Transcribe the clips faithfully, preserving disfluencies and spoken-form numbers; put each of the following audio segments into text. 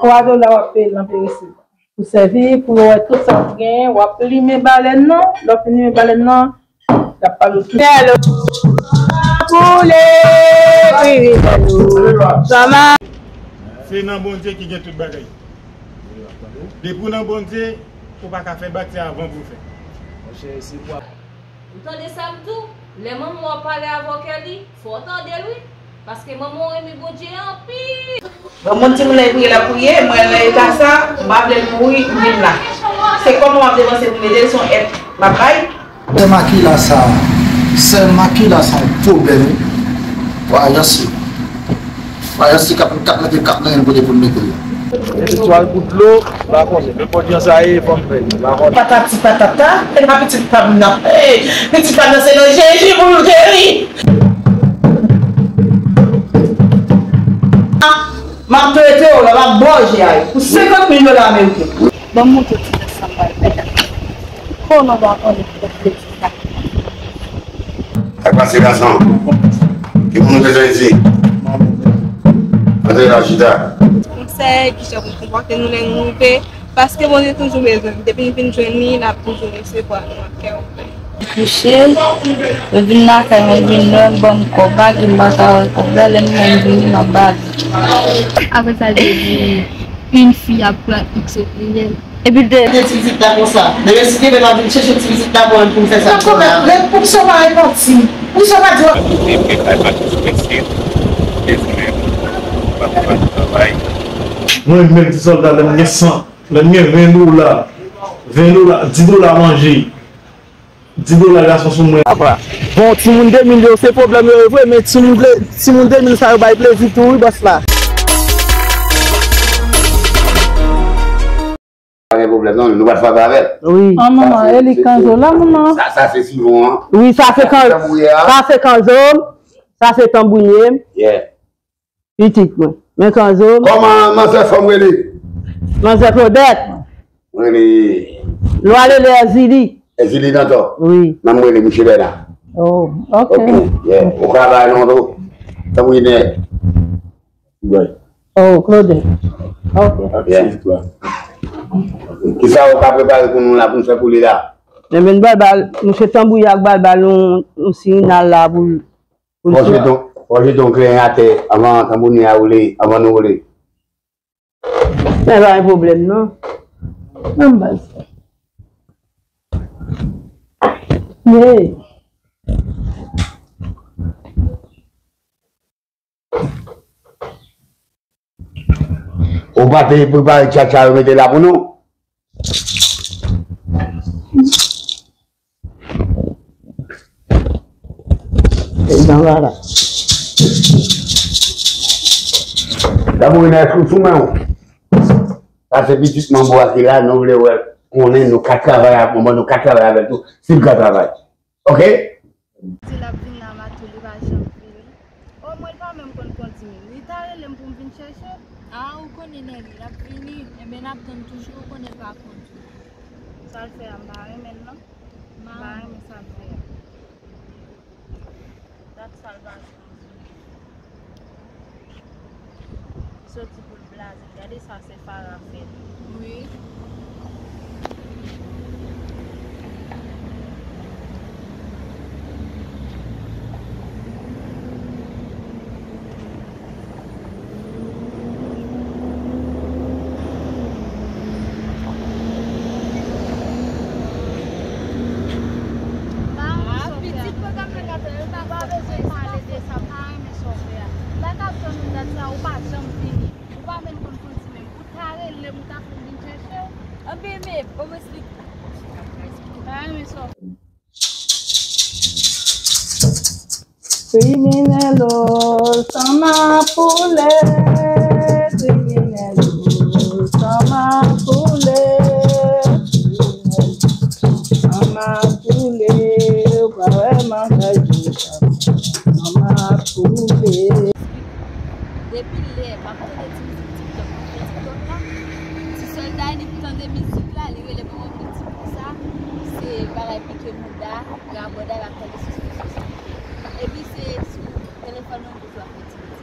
Twa dola w ap peye l nan peresib. Pou sèvi, pou yo wè tout sa w genyen, w ap limen balèn nan. Lè w fin limen balèn nan, l ap pale w tout. Tèlo. Koule, kriminèl ou. Kòman? Se nan Bondye ki gen tout bagay. Depi w nan Bondye, ou pa ka fè batya avan pou w fè. Ou tande sa m di w? Lè manman w ap pale avè w, Kelly, fò w tande l, wi. Paske manman w renmen Bondye anpil. Bon, moun timoun nan priye, l ap priye, mwen nan eta sa, m pa vle l mouri, m vin la. Se kòman m ap depanse pou m ede l, se yon èd m ap bay. Sè Makila sa, sè Makila sa yon pwoblèm, wi. Wa, Jansi. Wa, Jansi k ap, k ap mete kap nan yon kote pou l mete l. Etwal kout dlo, pa konnen. Nenpòt jan sa ye, fò m fè l, pa konnen. Patati patata, e pa pitit pa m nan. Ey, pitit pa m nan se nan Jezi pou l geri. M ap trete w la, m ap bò je a pou senkant mil dola ameriken. Ban m montre w ti nèg sa m pral fè la. Konnen w pa konnen pou plezi sa. Sa k pase gason? Ki moun ou bezwen isi? Antre la chita. Konsèy, kijan pou konpòte nou lè nou rive. Paske Bondye toujou bezwen m. Depi n vin jwenn li, n ap toujou resevwa nou ak kè ouvè. Kouche, yo vin lakay mwen, vin lè m ban m kòb la, gen m pa ka wè kòb la, lè m wè m vini, m ap ba li. Apre sa, l te di, une fille a pris X O P L. Epi l te. Ti pitit la konsa. Demen si Kevin ap vin chèche ti pitit la pou mwen pou m fè sa. Nan kòmè, lè pou sa pa repanti. Pou sa pa di. Mwen te fè kay pa ti mesye, te di men, pa pou pa travay. Mwen menm ti sòlda, lè m gen san, lè m gen ven dola, ven dola, dis dola manje, dis dola gason sou mwen. Apa. Bon, timoun de mil yo, se pwoblèm yo ye vre, men timoun ple-, timoun de mil sa yo bay plezi tou, wi, bòs la. Pa gen pwoblèm, non, nou pa t frape avè l. Wi. An, manman, e li Kanzo la, manman. Sa, sa se Sivon an. Wi, sa se Kan-, sa se Kanzo. Sa se tanbouye. Yeah. Pitit mwen. Men Kanzo. Kòman manzè fò m rele? Manzè Claudette. Mwen rele. Lwa rele Èzili. Èzili Dantò. Wi. Nan mwen rele Miche Bèna. Oh, ok. Ok, yeah. Ou ka bay non tou. Tanbouye nèg. Wi. Oh, Claudette. Ok. Yeah. Kisa ou ka prepare pou nou la, pou nou fè pou li la? Ebyen, bal bal, mouche tanbouye ak bal bal, yon, yon sirinal la pou l. Fò jete yon, fò jete yon kleren atè anvan tanbouye a woule, anvan nou woule. Men pa gen pwoblèm, non. Nan baz. Hey. Ou pa te prepare tchatcha yo mete la pou nou? E nan la la. Dabò, nan sou, sou men w. Sa se pitit manbo a ki la, nou vle wè, konnen nou ka travay ak manbo, nou ka travay avè l tou, si l ka travay. Ok? Di l ap vin la mato, li pa janm vini. O mwen, li pa menm konn kondi menm. Li ta rele m pou m vin chèche. A, ou konnen Nèli, l ap vini. Enben, n ap tann toujou, ou konnen l pa kondi. Sa l fè a, m pa renmen l, non. M pa renmen sa l fè a. Dat sa l pa kondi. Soti pou l blaze. Gade sa se Farah fè. Wi. Ah, pitit pwogram nan gate, yo pa bezwen pale de sa, pa renmen sa w fè a. M pa ka tann ou dat sa, ou pa janm vini. Ou pa menm konn kondi menm. Ou ta rele m, ou ta fè m vin chèche w. Anben, men, ban m esplike. Pa renmen sa w fè. Kriminèl o, san makoule, kriminèl o, san makoule, kriminèl san makoule, ou pa wè m an kay. Depi lè m ap tande ti mizik TikTok, TikTok la, ti sòlda li tande mizik la, li rele mwen yon pitit konsa, se bagay pike mouda, rabòday l ap tande sou, sou, sou, sou. Epi se sou telefòn mwen toujou ap fè ti mizik.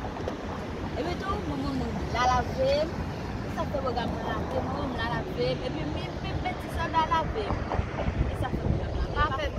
Epi tou, manman mwen la l ap veye m, Sa fè pwogram nan lave, mwen menm la lave, epi m, m, m, ti sòlda lave. E sa fè pwogram la. Pa fè m,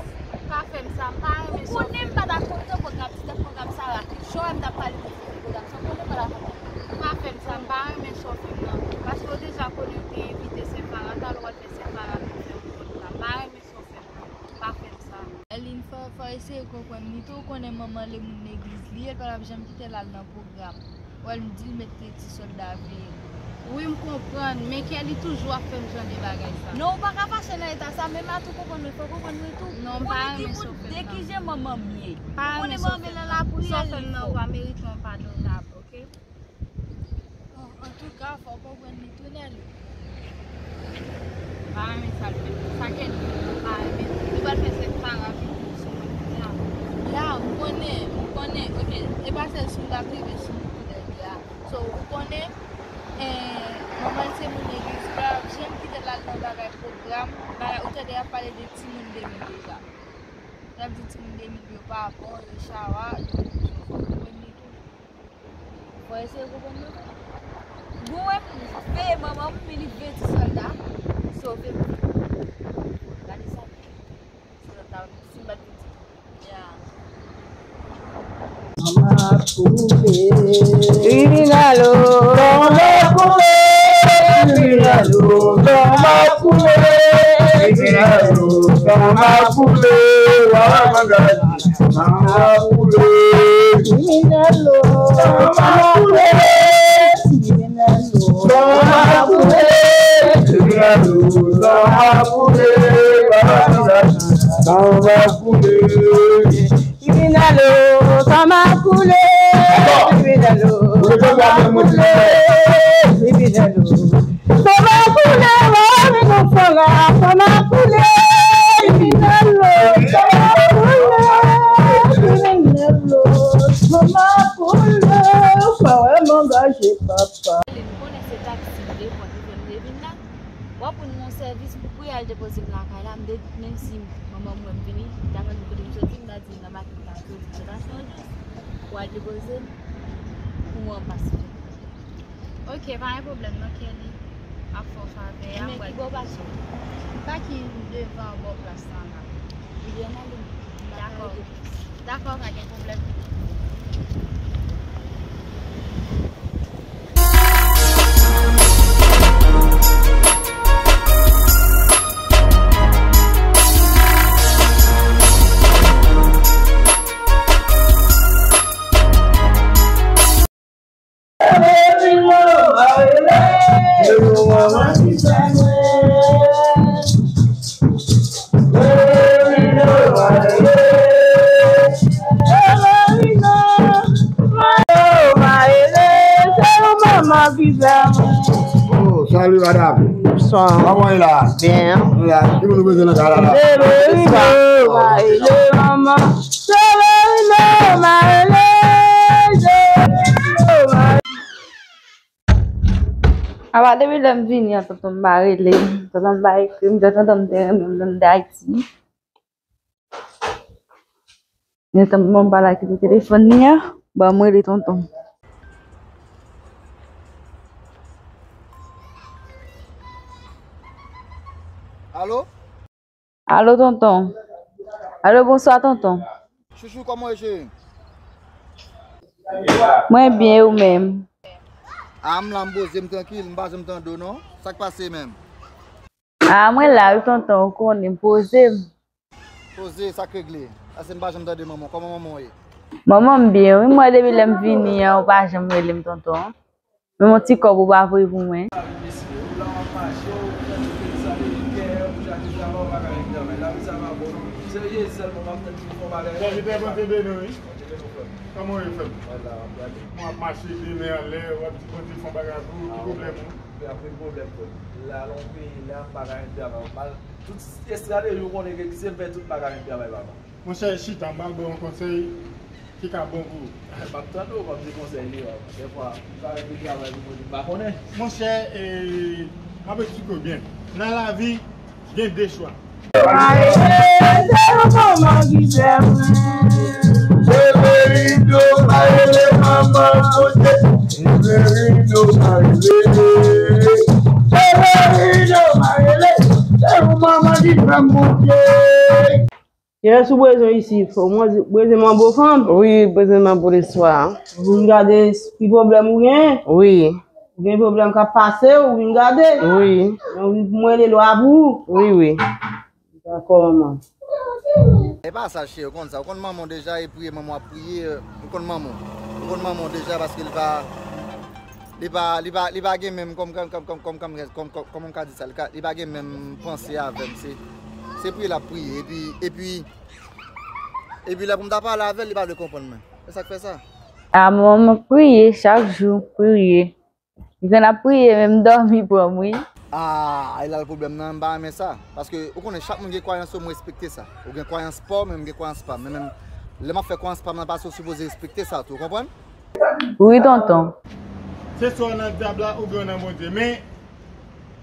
pa fè m sa, m pa renmen sa. Ou konnen m pa ta kontan pwogram, ti tèt pwogram sa rache. Chò, m t ap pale de pwogram sa, ou konnen m pa ta kontan. Pa fè m sa, m pa renmen sa w fè m nan. Paske w deja konnen w te envite Senfara, talè w al fè Senfara, pou fè yon pwogram. M pa renmen sa w fè m nan. Pa fè m sa. Elin, fò, fò eseye konprann li tou, ou konnen manman l e moun legliz li ye, l pa t ap janm kite l al nan pwogram. Wè l, m di l mete ti sòlda veye l. Wi, m konprann, men Kelly toujou ap fè m jan de bagay sa. Non, ou pa ka fache nan eta sa, men Matou konprann mwen, fò konprann mwen tou. Non, m pa renmen sa w fè m nan. Ou konnen ki moun, de ki jan manman m ye. Ou konnen manman m nan lapriyè, li fò. Sa w fè m nan, ou pa merite yon padonaj, oke? An, antouka, fò w konprann li tou, Nelly. M pa renmen sa l fè m nan. Sa Kelly fè m nan, m pa renmen. Li pral fè Senfara vin sou mwen kounye a. Ya, m konnen, m konnen. Oke, e pa sèl sou m t ap rive sou m kounye a. So, ou konnen, eh, manman l se moun legliz, pa janm kite l al nan bagay pwogram, bagay, ou tande y ap pale de timoun de mil deja. Y ap di timoun de mil yo pa bon, yo chawa, yo fò konprann li tou. Fò eseye konprann li tou. Bon, wè, m veye manman m, men li veye ti sòlda, sove m. Gade sa. Sòlda, si m pa t vin di. Kòman koule. Kriminalo. Kòman koule. Kriminalo. Kòman koule. Kriminalo. Kòman koule. Kòman koule. Kriminalo. Kòman koule. Kriminalo. Kòman koule. Kriminalo. Kòman koule. Kòman koule. Kriminalo, kòman koule. Kriminalo, kòman koule. Kriminalo. Kòman koule, mwen nou fè la, kòman koule. Kriminalo, kòman koule. Kriminalo, kòman koule. Ou pa wè m angaje, papa. Li konnen se taksi m te pran ki fè m te vin la. W ap rann mwen yon sèvis pou, pou y al depoze m lakay la, m de, menm si manman m wè m vini, li ta mande m kote m soti, m ta di l nan maket la, soti sou Stasyon Jous. Pou al depoze m, pou mwen pase. Oke, pa gen pwoblèm non, Kelly. M ap fè w favè a. Men ki bò w pase? M pake devan bò plas la la. Ebyen, n ale. Dakò. Dakò, pa gen pwoblèm. Oh, salut madame. Bonsoir. Kòman w ye la? Byen. Ou la, ki moun ou bezwen nan kay la la? Severino, ma rele manman. Severino, ma rele. Severino, ma rele. Apa depi lè m vini an, tonton m pa rele m. Tonton m pa ekri m, jan tonton m te renmen m lè m te Ayiti. Gentan m pale ak li telefòn li an. Ban m rele tonton. Alo? Alo, tonton. Alo, bonswa, tonton. Chouchou, kòman w ye, cheri? Mwen byen, e ou menm? A, m la, m poze m trankil, m pa janm tande w, non. Sa k pase menm? A, mwen la, wi, tonton, ou konnen, m poze m. Poze, sa k regle? Paske m pa janm tande manman w. Kòman manman w ye? Manman m byen, wi. Mwen, depi lè m vini an, ou pa janm rele m, tonton. Men yon ti kòb ou pa voye pou mwen. Kòman w ye, frè m? Mwen ap mache de men anlè, w ap di Bondye fè yon bagay pou ou, ki pwoblèm ou? Gen anpil pwoblèm, frè m. La, nan yon peyi la, m pa ka jwenn travay. M al tout estradeji, ou konnen ke se m fè tout, m pa ka jwenn travay, papa. Monchè, chita, m pral ba w yon konsèy ki ka bon pou ou. M ap tande w, m ap di konsèy li, papa. Dèfwa, m ka jwenn travay pou mwen, m pa konnen. Monchè, e, m ap eksplike w byen. Nan lavi, gen de chwa. Severino, pa rele manman, kote? Severino, pa rele. Kiyès ou bezwen isi? Fò mwen bezwen manbo fanm. Wi, bezwen manbo leswa. Ou vin gade ki pwoblèm ou gen? Wi. Ou gen pwoblèm k ap pase, ou vin gade? Wi. Mwen rele lwa pou ou. Wi, wi. Dakò, manman. E pa sa, cheri, ou konn sa. Ou konn manman w deja, e priye manman w ap priye. Ou konn manman w. Ou konn manman w deja paske li pa, li pa, li pa, li pa gen menm, kòm, kòm, kòm, kòm, kòm, kòm, kòm, kòman m ka di sa? Li ka, li pa gen menm panse avè m. Se, se priye l ap priye. Epi, epi, epi lè pou m ta pale avè l, li pa vle konprann mwen. Se sa k fè sa. A, manman, m priye chak jou, priye. Li konn ap priye, menm dòmi pran m, wi. Ah, e la l pwoblèm nan, m pa renmen sa. Paske, ou konnen, chak moun gen kwayans yo, m respekte sa. Ou gen kwayans pa w, men m gen kwayans pa m. Men menm, lè m ap fè kwayans pa m nan pase, ou sipoze respekte sa tou, ou konprann? Wi, tonton. Se swa w nan dyab la, oubyen w nan Bondye. Men,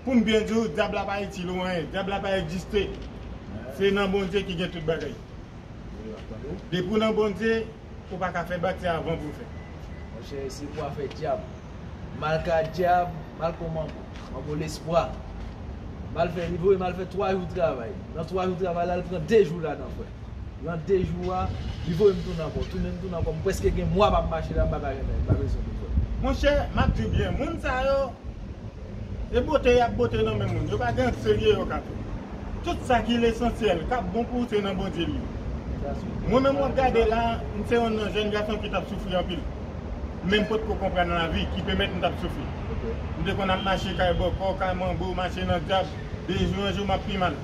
pou m byen di w, dyab la pa itil ou anyen. Dyab la pa egziste. Se nan Bondye ki gen tout bagay. Depi w nan Bondye, ou pa ka fè bak se avan pou w fè. Monchè, se pou afè dyab. M al ka dyab, m al kon manbo. Manbo lespwa. M al fè, li voye m al fè twa jou travay. Nan twa jou travay la, li pran de jou ladan, frè. Nan de jou a, li voye m tounen ankò. Tounen m tounen ankò. M prèske gen mwa m ap mache la, m pa ka renmen, m pa bezwen li, frè. Monchè, m ap di w byen, moun sa yo, e bote y ap bote nan men moun. Yo pa gen anyen serye yo ka fè. Tout sa ki lesansyèl, k ap bon pou ou, se nan Bondye li ye. Mwen menm w ap gade la, m se yonn nan jèn gason ki t ap soufri anpil. Men m potko konprann lavi ki pèmèt m t ap soufri. M te konn ap mache kay bòkò, kay manbo, mache nan dyab, de jou an jou m ap pi mal.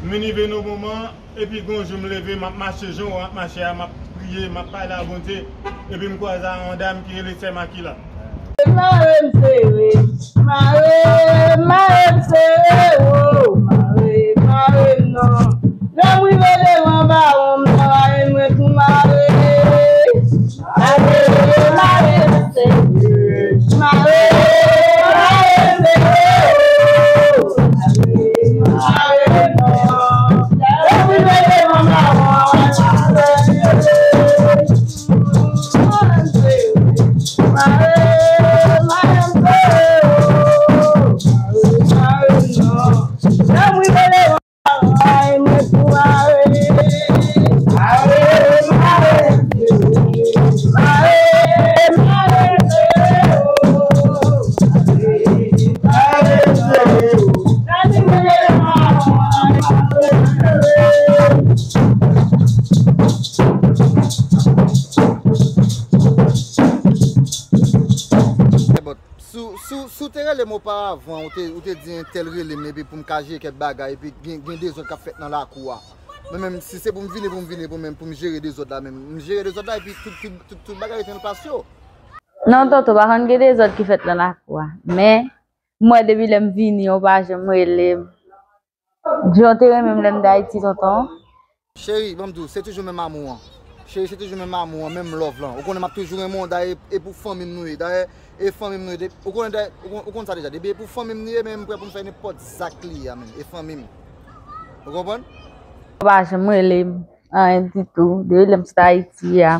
M vin rive nan moman, epi gon jou m leve, m ap mache jan w ap mache a, m ap priye, m ap pale a Bondye, epi m kwaze a yon dam ki rele Sè Makila. Mare m sere, mare, mare m sere, o, mare, mare m non. Lè m rive devan bawon m, travay mwen tou mare. Mare, mare m sere, mare, mare m sere, o, mare, mare m non. Lè m rive devan bawon m, Si w, si w, si w te rele m oparavan, ou te, ou te di entèl rele m epi pou m ka jere kèk bagay, epi gen, gen dezòd k ap fèt nan lakou a. Men menm si se pou m vini, pou m vini, pou menm, pou m jere dezòd la menm. M jere dezòd la epi tout, tout, tout, tout bagay rete nan plas yo. Non, tonton, pa konn gen dezòd ki fèt nan lakou a. Men, m wè depi lè m vini, ou pa janm rele m. Jan w te renmen m lè m t Ayiti, tonton. Cheri, ban m di w, se toujou menm amou an. Cheri, se toujou menm amou an, menm love lan. Ou konnen m ap toujou renmen w, dayè e pou fanmi m nou ye. Dayè, e fanmi m nou ye. De-, ou konnen dayè, ou konn, ou konn sa deja. Depi e pou fanmi m nou ye, men m prè pou m fè nenpòt zak li ye a menm. E fanmi m. Ou konprann? Ou pa janm rele m anyen ditou. Depi lè m sot Ayiti a.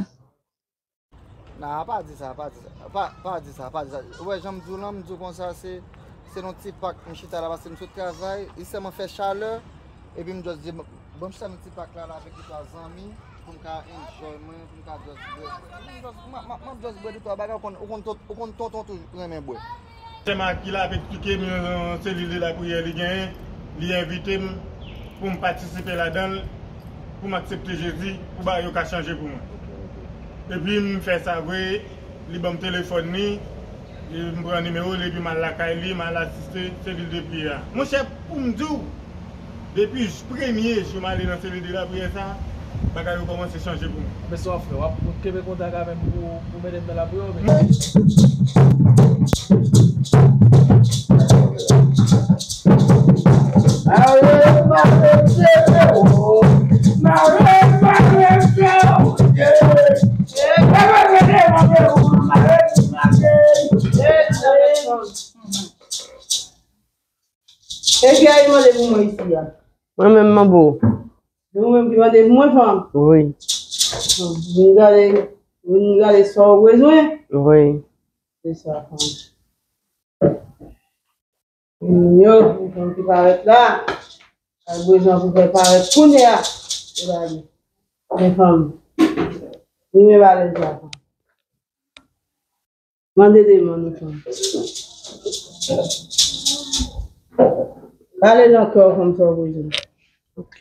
Nah, pa di sa, pa di sa. Pa, pa di sa, pa di sa. Ou wè, jan m di w lan, m di w konsa, se, se nan ti pak m chita la, paske m sot travay, li sèlman fè chalè, epi m just di, bon, m chita nan ti pak la, la avèk de twa zanmi, pou m ka enjoy mwen, pou m ka just bwè. M just, m, m, m ap just bwè de twa bagay, ou konn, ou konn ton-, ou konn tonton toujou renmen bwè. Sè Makila ap eksplike m yon selil de lapriyè li genyen, li envite m pou m patisipe ladan l, pou m aksepte Jezi, pou bagay yo ka chanje pou mwen. Epi m fè sa vre, li ban m telefòn li, li, m pran nimewo li, epi m al lakay li, m al asiste selil de priyè a. Monchè, pou m di w, depi j-, premye jou m ale nan selil de lapriyè sa, bagay yo kòmanse chanje pou mwen. Men sa w ap fè, w ap kenbe kontak avè m pou, pou mete m nan lapriyè oubyen? E ki a li mande pou mwen isi a? Mwen menm, manbo. Se ou menm ki mande pou mwen, fanm? Wi. Vin gade, vin gade sa w bezwen. Wi. Se sa, fanm. Yo, fanm ki parèt la. Al bezwen pou fè parèt kounye a. Li pa gen. Men fanmi. Li men valè sa. Mande demen nou fanm. Pale nan kè w fanm sa w bezwen. Ok.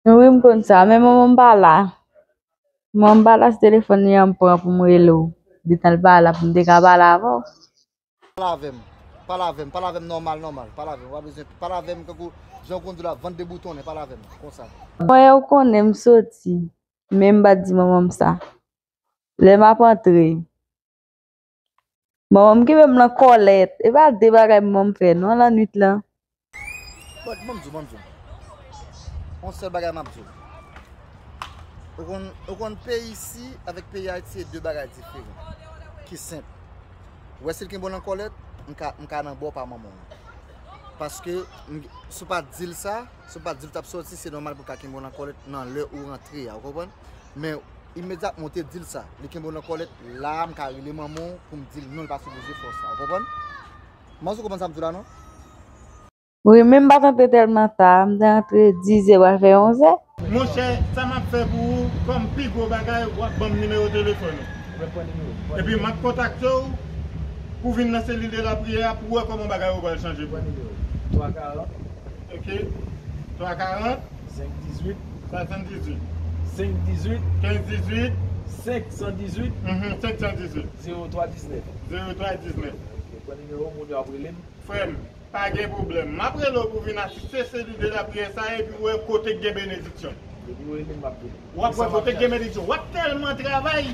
Wi, m konn sa, men manman m pa la. Manman m pa la, se telefòn li an m pran pou m rele w. Detan l pa la, pou m te ka pale avè w. Pale avè m. Pale avè m. Pale avè m nòmal, nòmal. Pale avè m. W pa bezwen pale avè m kankou jan w konn di la, vant deboutonnen. Pale avè m. Konsa. Mwen, ou konnen m soti. Men m pa t di manman m sa. Lè m ap antre, manman m kenbe m nan kòlèt. E pa de bagay manman m fè non lannwit lan. Bon, ban m di w, ban m di w. Yon sèl bagay m ap di w. Ou konn, ou konn peyi isi avèk peyi Ayiti se de bagay diferan. Ki senp. Ou wè si l kenbe w nan kòlèt, m ka, m ka nan bò pa manman w. Paske, m, si w pa t di l sa, si w pa t di l w t ap sòti, se nòmal pou l ka kenbe w nan kòlèt nan lè ou rantre a, ou konprann? Men, imedyatman w te di l sa, li kenbe w nan kòlèt, la a m ka rele manman w pou m di l non, l pa sipoze fè w sa, ou konprann? Mwen, ou konprann sa m di w la, non? Wi, men m pa t antre tèlman ta, m te antre dizè, pral fè onzè. Monchè, sa m ap fè pou ou, kòm pi gwo bagay, w ap ban m nimewo telefòn ou. Mwen pran nimewo. Epi m ap kontakte w pou vin nan selil de lapriyè a pou wè kòman bagay yo pral chanje pou ou. Twa karant. Ok. Twa karant. Senk dizuit. Swasanndizuit. Senk dizuit. Kenz dizuit. Senk san dizuit. Mhm, senk san dizuit. Zewo twa diznèf. Zewo twa diznèf. Ok, pran nimewo, moun yo ap rele m. Frè m, pa gen pwoblèm. M ap rele w pou vin asiste selil de lapriyè sa a epi w wè kote k gen benediksyon. Depi w rele m, m ap vini. W ap wè kote k gen benediksyon. W ap tèlman travay,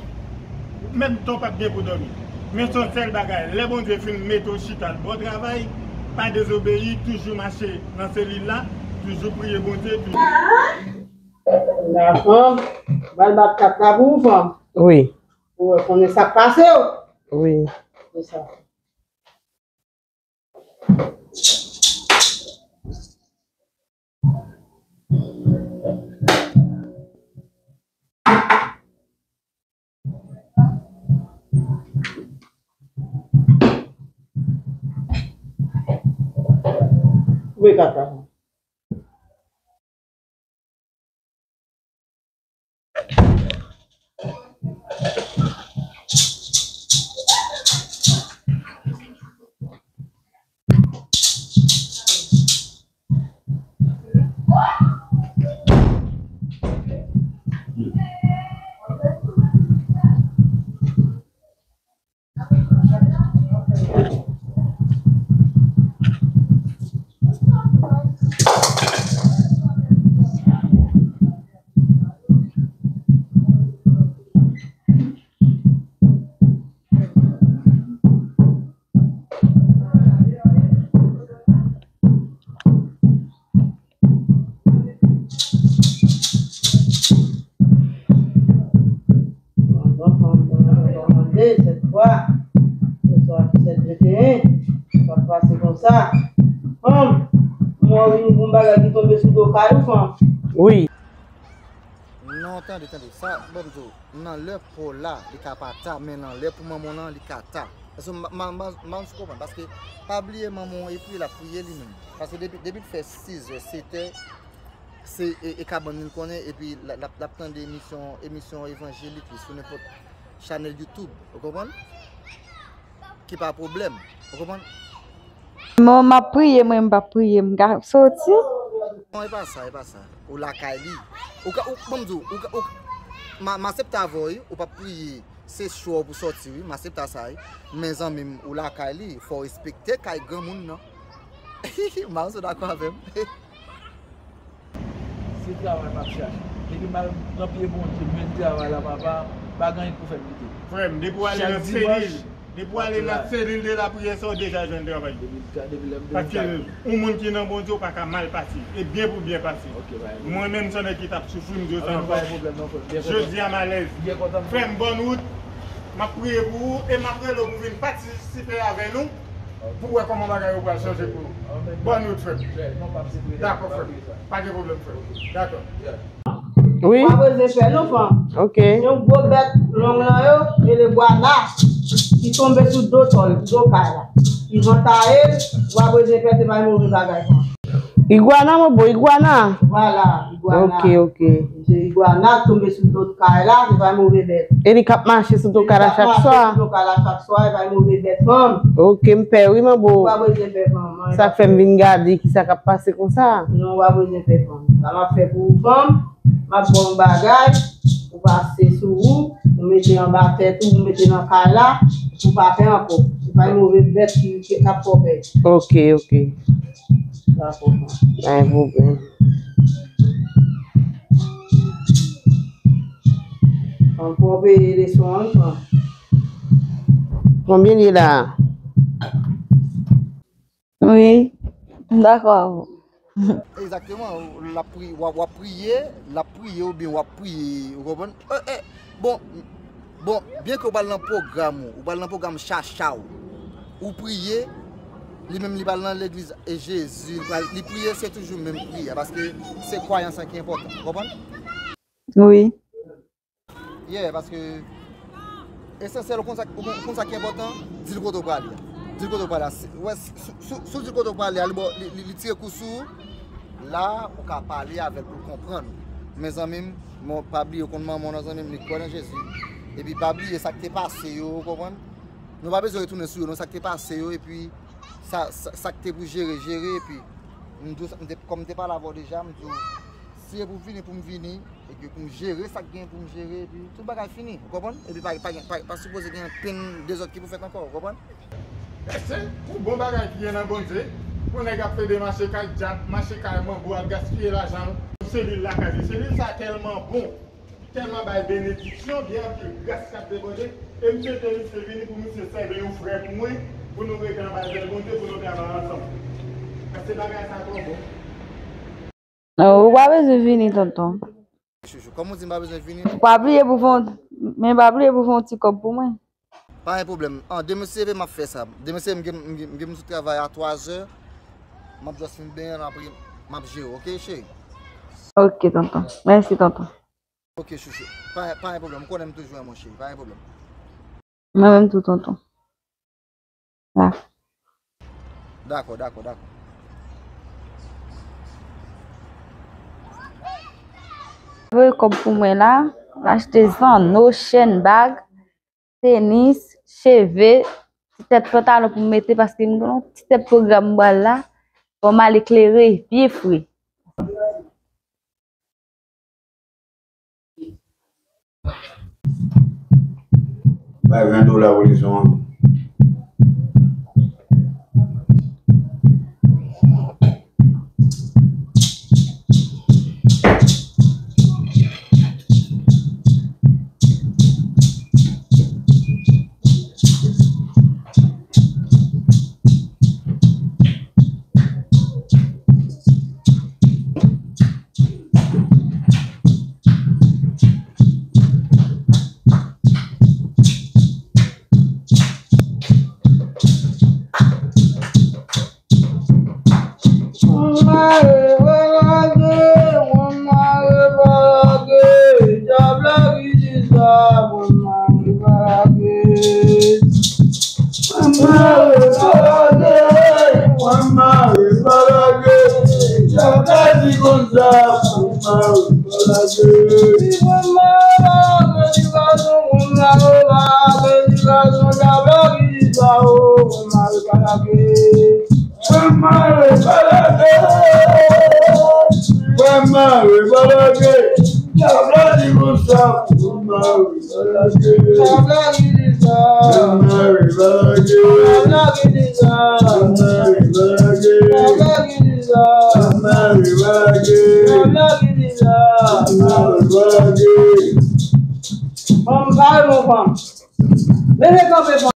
menm tan w p ap gen pou dòmi. Men se yon sèl bagay, lè Bondye fin mete w chita l ba w travay, pa dezobeyi, toujou mache nan selil la, toujou priye Bondye, toujou. La fanm, bal bat kat la pou ou fanm. Wi. Ou wè konnen sa k pase w. Wi. Se sa. Wi, kaka. Sèt twa, sèt twa, sèt venteyen, sa k pase konsa. Fanm, m wè w vini pou yon bagay ki tonbe sou do kay ou, fanm. Wi. Non, tande, tande. Sa, ban m di w, nan lè pa w la, li ka pa ta, men nan lè pou manman w lan, li ka ta. Èske m, m, m, m, m konprann, paske pa bliye manman w epi l ap priye li menm. Paske depi, depi l fè sizè, setè, se, e, e kabann li l konnen, epi l, l ap, l ap tande emisyon, emisyon evanjelik li sou nenpòt chanèl YouTube, ou konprann? Ki pa pwoblèm, ou konprann? Mwen, m ap priye, mwen, m p ap priye, m ka soti? Non, e pa sa, e pa sa. Ou lakay li. Ou ka, ou, ban m di w, ou ka, ou, m a, m aksepte avè w, wi, ou p ap priye, se chwa w pou sòti, wi, m aksepte sa, wi. Men zanmi m, ou lakay li, fò w respekte kay granmoun nan. M pa konn si w dakò avè m. Se travay m ap chache. Depi m al nan pye Bondye, m jwenn travay la, papa, pa gen anyen k pou fè m kite. Frè m, depi w ale nan selil, depi w ale nan selil de lapriyè sa, w deja jwenn travay. Paske yon moun ki nan Bondye, w pa ka mal pase. E byen pou byen pase. Mwen menm, se yon nèg ki t ap soufri, m di w sa ankò. Jodi a, m alèz. Frè m, bòn wout. M ap priye pou ou e m ap rele w pou vin patisipe avè nou. Pou wè kòman bagay yo pral chanje pou ou. Bòn wout, frè m. Dakò, frè m. Pa gen pwoblèm, frè m. Dakò. Wi. W ap bezwen fè non, fanm. Ok. Se yon gwo bèt long lan yo, rele gwana, ki tonbe sou do tòl, do kay la. Ki vantaye, w ap bezwen fè, se pa yon move bagay, fanm. Igwana, mon bro, igwana. Vwala, igwana. Ok, ok. Se igwana k tonbe sou do kay la, se pa yon move bèt. E li k ap mache sou do kay la chak swa? Li k ap mache sou do kay la chak swa, se pa yon move bèt, fanm. Ok, m pè wi, mon bro. W ap bezwen fè, fanm. Sa k fè m vin gade kisa k ap pase konsa. Non, w ap bezwen fè, fanm. Sa m ap fè pou ou, fanm. M ap ba w yon bagay, ou pase sou ou, ou mete anba tèt ou, ou mete nan kay la, ou pa pè ankò. Se pa yon move bèt ki, ki ap fè w pè. Ok, ok. Dakò. Pa gen pwoblèm. Ankò peye leson an, pran. Konbyen l ye la? Wi, m dakò avè w. Egzakteman, l ap pri-, w ap, w ap priye, l ap priye oubyen w ap priye, ou konprann? Eh, eh, bon, bon, byen ke w pral nan pwogram ou, ou pral nan pwogram chacha w, ou priye, li menm li pral nan legliz e Jezi, li pral, li priye, se toujou menm priyè, paske se kwayans lan ki enpòtan, ou konprann? Wi. Yeah, paske esansyèl, ou konn sa, ou konn, ou konn sa ki enpòtan, di l kote w prale a. Di l kote w prale a. Si, wè, si, si, si w di l kote w prale a, li, bon, li, li, li tire kou sou ou, la, ou ka pale avè l pou l konprann ou. Men zanmi m, bon, pa bliye, ou konn manman w nan zanmi m, li kwè nan Jezi. Epi pa bliye sa k te pase yo, ou konprann? Nou pa bezwen retounen sou yo, non, sa k te pase yo, epi sa, sa, sa k te pou jere, jere, epi m di w sa, m te, kòm m te pale avè w deja, m di w, si e pou vini, pou m vini, e ke pou m jere sa k gen pou m jere, epi tout bagay fini, ou konprann? Epi pa, pa, pa, pa sipoze gen ankenn dezòd ki pou fèt ankò, ou konprann? Se yon bon bagay ki gen nan Bondye, pou nèg ap plede mache kay djab, mache kay manbo, ap gaspiye lajan l. Selil lakay li, selil sa tèlman bon, tèlman bay benediksyon, gen anpil gras k ap debòde, e m swete misye vini pou misye sèvi yon frè pou mwen, pou nou rete anba zèl Bondye, pou nou travay ansanm. Paske bagay sa twò bon. Ou pa bezwen vini, tonton. Chouchou, kòm ou di m pa bezwen vini. Pa bliye pou fè yon, men pa bliye pou fè yon ti kòb pou mwen. Pa gen pwoblèm. An, demen si Dye vle m ap fè sa. Demen si Dye m gen, m gen, m gen m sou travay a twazè. M ap just fin benyen, apre m ap jere w, ok, cheri? Ok, tonton. Mèsi, tonton. Ok, chouchou. Pa, pa gen pwoblèm. Ou konnen m toujou renmen w, cheri. Pa gen pwoblèm. Mwen menm tou, tonton. La. Dakò, dakò, dakò. Voye kòb pou mwen la, m achte zanno, chèn, bag, tenis, cheve, ti tèt pantalon pou m mete paske m gen yon ti tèt pwogram m pral la. Fò m al eklere, byen fre. Bay ven dola pou lezon an. Mare pa lage, mare pa lage, dyab la ki di sa, mare pa lage. Mwen mare pa lage, mwen mare pa lage. Dyab la di konsa, mwen mare pa lage. Si mwen mare pa lage, di gazon, mwen mare pa lage, di gazon, dyab la di sa, o, mwen mare pa lage. Mwen mare pa lage, mwen mare pa lage. Dyab la di konsa, mwen mare pa lage. Dyab la di sa. Mwen mare pa lage. Dyab la di sa. Mwen mare pa lage. Dyab la di sa. Mwen mare pa lage. Dyab la di sa. Mwen mare pa lage. Fanm, pale, mon fanm. Leve kanpe, fanm.